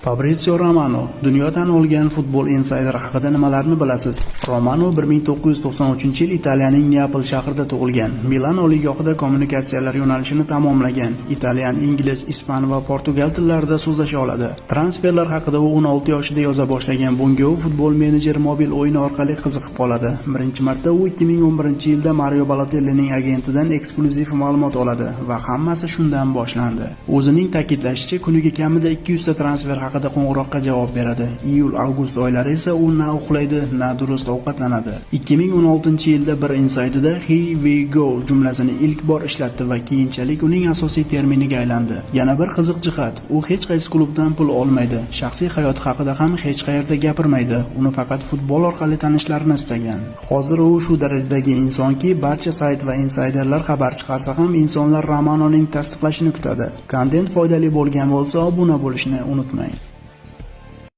Fabrizio Romano: dunyo tan olgan futbol insayderi haqida nimalarni bilasiz? Romano 1993-yil Italiyaning Neapol shahrida tug'ilgan. Milan oliygohida kommunikatsiyalar yo'nalishini tamomlagan. Italyan, ingliz, ispan va portugal tillarida so'zlasha oladi. Transferlar haqida u 16 yoshida yoza boshlagan. Bunga u Futbol Menejer mobil o'yini orqali qiziqib qoladi. Birinchi marta u 2011-yilda Mario Balotellining agentidan eksklyuziv ma'lumot oladi va hammasi shundan boshlandi. O'zining ta'kidlashicha, kuniga kamida 200 ta transfer haqida qo'ng'iroqqa javob beradi. Iyul-avgust oylari esa u na uxlaydi, na durust ovqatlanadi. 2016-yilda bir insaydida "Here we go" jumlasini ilk bor ishlatdi va keyinchalik uning asosiy terminiga aylandi. Yana bir qiziq jihat, u hech qaysi klubdan pul olmaydi. Shaxsiy hayoti haqida ham hech qayerda gapirmaydi. Uni faqat futbol orqali tanishlarini istagan. Hozir u shu darajadagi insonki, barcha sayt va insayderlar xabar chiqarsa ham, insonlar Romanoning tasdiqlashini kutadi. Kontent foydali bo'lgan bo'lsa, obuna bo'lishni unutmang.